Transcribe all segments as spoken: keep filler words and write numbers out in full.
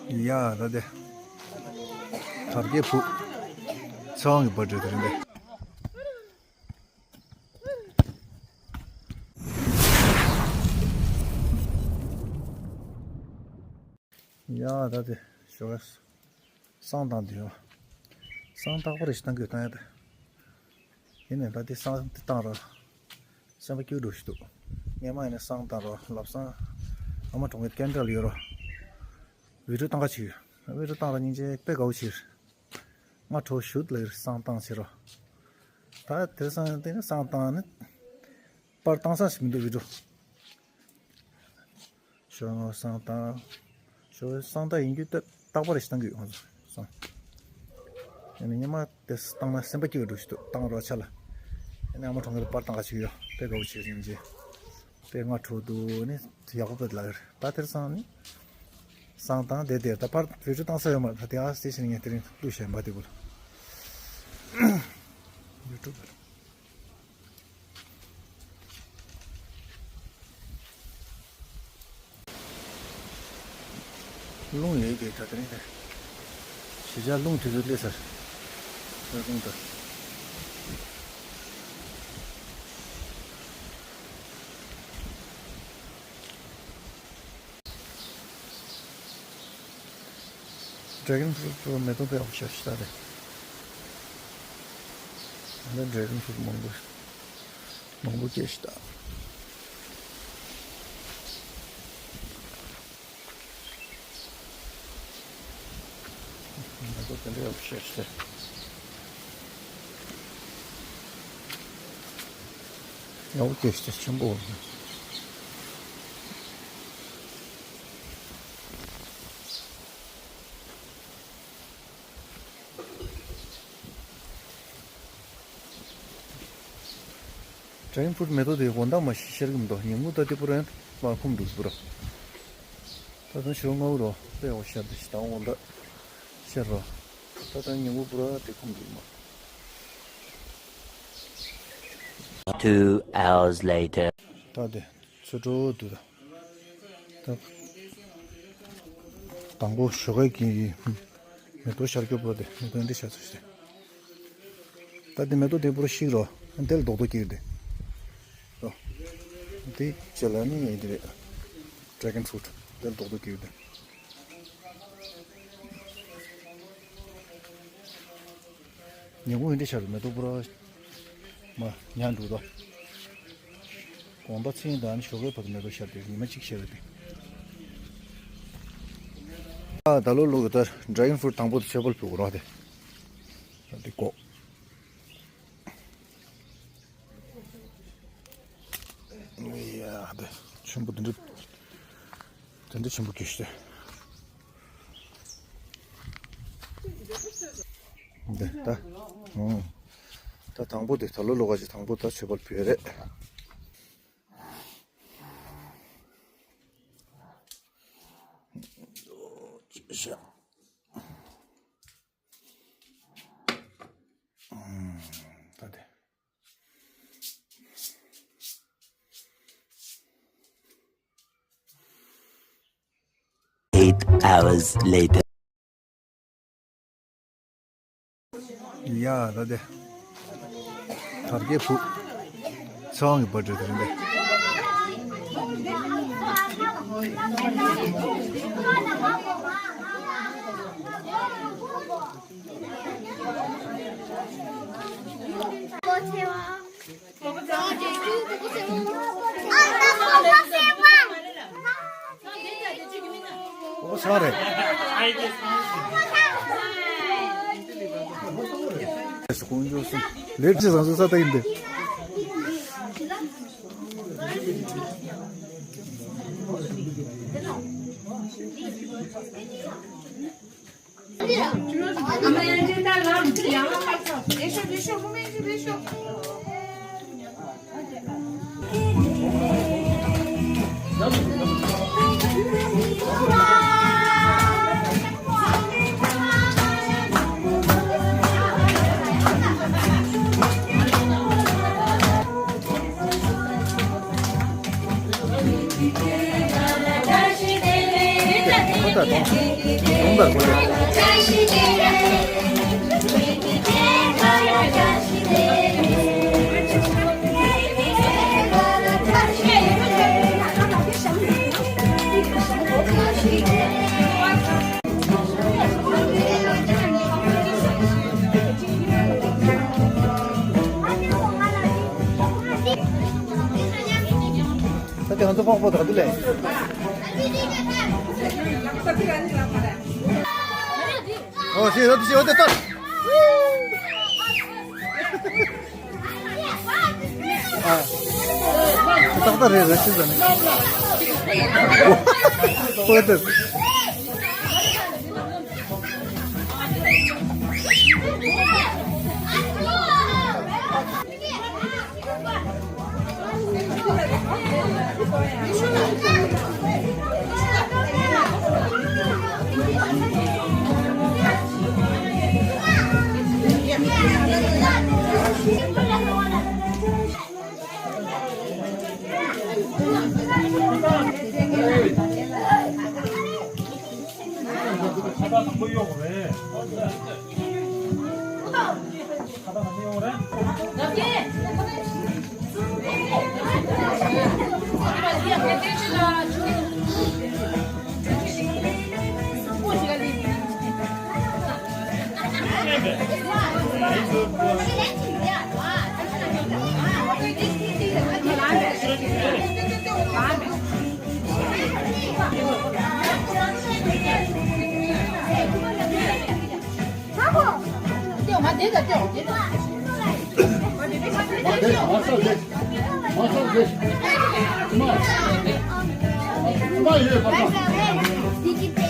ཡ་ད་དེ། དར་རྒྱས་ཕུག་ཚེ་དབང་གི་བར་ཌེ་དེ་རེད་འདི། ཡ་ད་དེ་ཞོགས་པ་བསང་བཏང་དུས་ཡོད། བསང་རྟག་པར་ཞིག་བཏང་གི་བཏང་ཡ་ད། ཡིན་ནའི་ད་དེ་བསང་དེ་བཏང་རོགས། སེམས་པ་སྐྱིད་འགྲོ་ཞིག་འདུག་སྔོན་མ་ཡིན་ན་བསང་བཏང་རོགས་ལབ་བསང་། ཨ་མ་གྲོངས་ཡ་སྐད་འདྲ་ལ་ཡོད་རོགས། བི་ཌིའོ་བཏང་ག་ཅིག་ཡོད། བི་ཌིའོ་བཏང་རོགས་སྙིང་རྗེ་དཔེ་དགའ་བོ་ཞིག་སྔ་དྲོ་ཞུད་ལ་ཡིར་བསང་བཏང་ཟེར་རོ། ད་དེར་སང་དེ་ནི་བསང་བཏང་ནི། པར་བཏང་ས་ཞིག་མི་འདུག་བི་ཌིའོ། ཞོགས་ང་བསང་བཏང་། ཞོགས་བསང་བཏང་ཡིན་རྒྱུ་ད་རྟག་པར་ཞིག་བཏང་གི་ཡོད་ང་ཚོ་བསང་། ཡིན་ནི་ཉི་མ་དེ་བཏང་ན་སེམས་པ་སྐྱིད་པོ་འགྲོ་ཞིག་འདུག་བཏང་རོགས་ཆ་ལ། ཡིན་ནི་ཨ་མ་གྲོངས་ཡ་པར་བཏང་ག་ཅིག་ཡོད་དཔེ་དགའ་བོ་བྱེད་སྙིང་རྗེ། དཔེ་སྔ་དྲོ་འདུག་ནི་ཡག་པོ་དཔེ་ལ་ཡོད་ད་དེར་སང་ནི། བསང་བཏང་དེ་དེར་ད་པར་བི་ཌིའོ་བཏང་ས་ཡོད་མ་རེད་ད་དེ་ཨ་སྟེ་ཕྱིན་ངས་དེ་རིང་བླུགས་བཞག་ཡིན་པ་དེ་བུ་ལ། ཡུ་ཊུབ་ལ། རླུང་ཡོད་ཀྱི་ད་དེ་རིང་དེ། གཞིས་ཆགས་རླུང་དུས་ཚོད་སླེབས་ཚར། རླུང་དང་། ཌེ་གོན་ཕུ་རུཊ་མེ་ཏོག་དཔེ་ཡག་པོ་ཤར་ཤག་ད་རེད། ད་ཌེ་གོན་ཕུ་རུཊ་མང་པོ་མང་པོ་སྐྱེས་ཤག་ད། མེ་ཏོག་དེ་འདྲ་ཡག་པོ་ཤར་ཤག་ད། ཡག་པོ་སྐྱེས་ཤག་ཆེན་པོ། ཌེ་གོན་ཕུ་རུཊ་མེ་ཏོག་དེ་དགོང་དག་མ་ཤར་གི་མི་འདུག་ཉིན་གུང་ད་དེ་པུ་ར་ཡང་མར་ཁུམ་འདུག་པུ་ར། ད་དུང་ཞོ་ལྔ་པོ་རོ་དཔེ་ཡག་པོ་ཤར་དེ་ཞིག་ད་དགོང་དག་ཤར་རོ། ད་ད་ཉིན་གུང་པུ་ར་དེ་ཁུམ་འདུག་མ། Two hours later. ད་དེ་ཚོད་འགྲོ་འདུག་ད། ད། དང་པོ་ཞོགས་ཀས་ཀྱི་མེ་ཏོག་ཤར་སྐྱོ་པོ་དེ་མེ་ཏོག་འདི་ཤར་ཚུལ་ཞིག་ད་དེ་མེ་ཏོག་དེ་པུ་ར་ཤིག་རོ། དེ་ལ་རྡོག་རྡོག་སྐྱེས་དེ། རོ། དེ་ཅེ་ལ་ནི་ཡིན་དེ་རེད། ཌེ་གོན་ཕུ་རུཊ་དེ་ལ་རྡོག་རྡོག་སྐྱེས་དེ། ཉིན་གུང་ཡིན་དེ་ཤར་མེ་ཏོག་པུ་ར། མ་ཉལ་འདུག་ད། དགོང་དག་མཚན་དང་ཞོགས་ཀའི་བར་དུ་མེ་ཏོག་ཤར་ཏེ་ཉི་མ་གཅིག་ཤར་བས་ཏེ། ཨ་ད་ལོ་ལོ་གི་ད་ཌེ་གོན་ཕུ་རུཊ་དང་པོ་དེ་ཆོས་པལ་ཕུལ་དགོས་ར་དེ། ད་དེ་ཀོ། ཡ་དེ་ཆེན་པོ་དེ་འདྲ་དེ་འདྲ་ཆེན་པོ་སྐྱེས་ཤག་དེ་ད། ཨོ། ད་དང་པོ་དེ་ད་ལོ་ལོ་ག་ཅིག་དང་པོ་ད་ཆོས་པལ་ཕུལ་ཡ་རེད། ད་དེ། Eight hours later. ཡ་ད་དེ། དར་རྒྱས་ཕུག་ཚེ་དབང་གི་བར་ཌེ་དེ་རེད་འདི། ཨོ་ས་རེད། ལེབ་ཅི་བཟང་སུ་ས་ཏ་ཡིན་ཏེ། ད་དེ་ང་ཚོ་ཁོག་པོ་དག་དུ་ལས། ཨོ་ཤེས་རོ་དུ་ཤེས་འོ་དེ་ལྟ། ཨ། ཏག་ཏག་རེད་རེད་ཤེས་ཟ་ནི། འོ་དེ།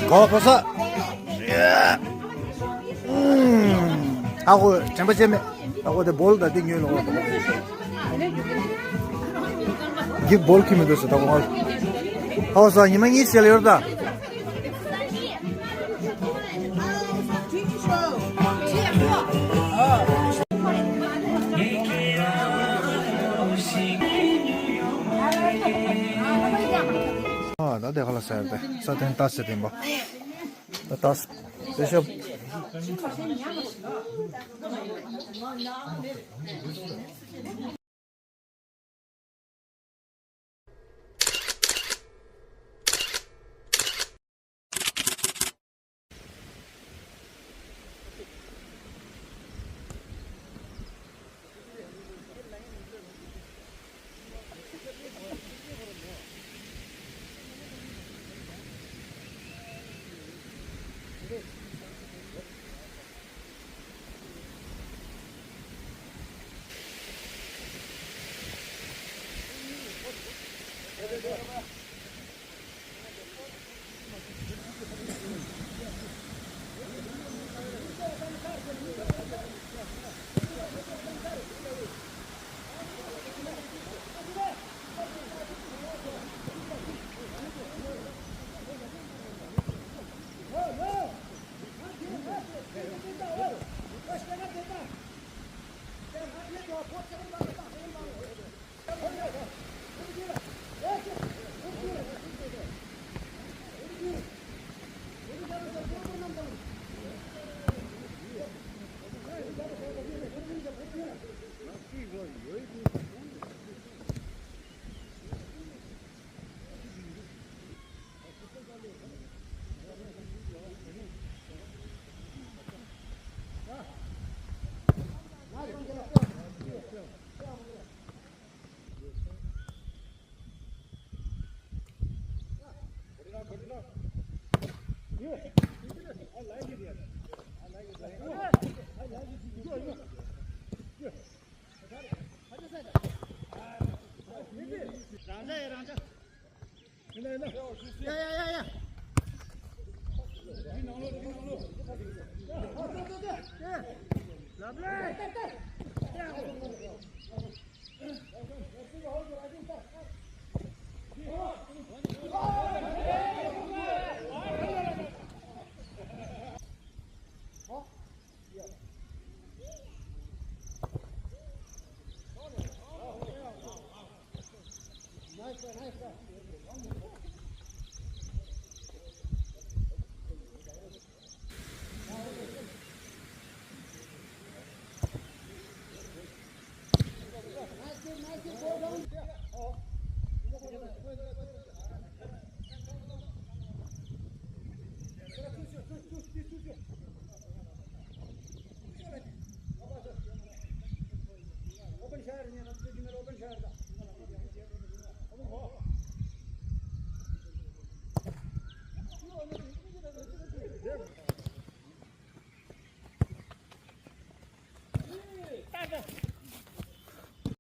གོ་གོ་ས། ཨ་ཁོ་དྲན་པ་བྱས་མེད། ཨ་ཁོ་དེ་བོལ་ད་དེ་ཉོས་ལོ། གི་བོལ་ཁི་མི་འདུག་ཟེར་ད་ཁོ། ཧོ་ས་ཉི་མ་གཉིས་བྱས་ལ་ཡོད་ད། ཨ་ད་དེ་ཁ་ལ་ཟེར་ཏེ་ས་ཐན་ཏ་ཟེར་ཏེ་འབོ། ད་ཏ་ཟེར་ཤོབ།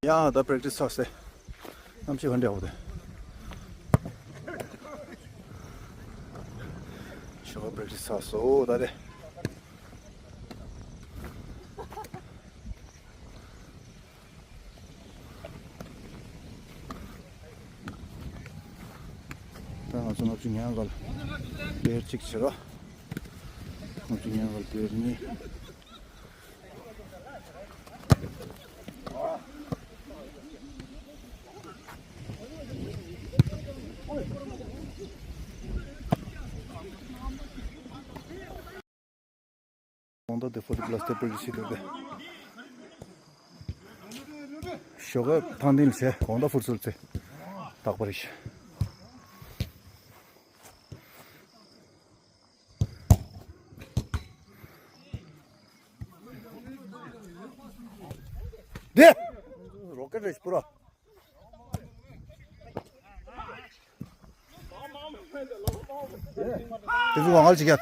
ཡ་ད་པེ་རེག་ཊི་སི་ཚར་སོང་། གནམ་གཤིས་ག་འདྲ་འདུག་དེ། ཞོགས་པ་པེ་རེག་ཊི་སི་ཚར་སོང་ད་དེ། ད་ང་ཚོ་ལྔ་བཅུ་ང་ལྔ་ལ་པེར་གཅིག་བྱེད་རོགས། ལྔ་བཅུ་ང་ལྔ་ལ་པེར་གཉིས། དགོང་དག་དེ་ཕོར་ཊི་པ་ལ་སི་དེ་པེར་གཅིག་བྱེད་དགོས་པས། ཞོགས་ཀ་ཐང་སྟེང་ལ་བྱས་དགོང་དག་ཧྥུཊ་སལ་རྩེ་རྟག་པར་ཤི། དེ། རོ་ཀེ་ཊི་རེད་པུ་ར། དེ་ཚོ་ང་ལ་ཅིག་ཡ།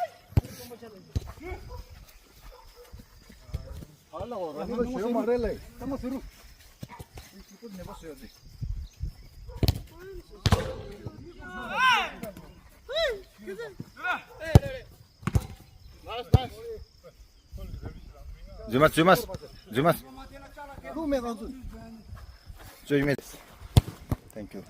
རྫུན་མ་རྫུན་མ་རྫུན་མ། བཅོས་མེད། Thank you།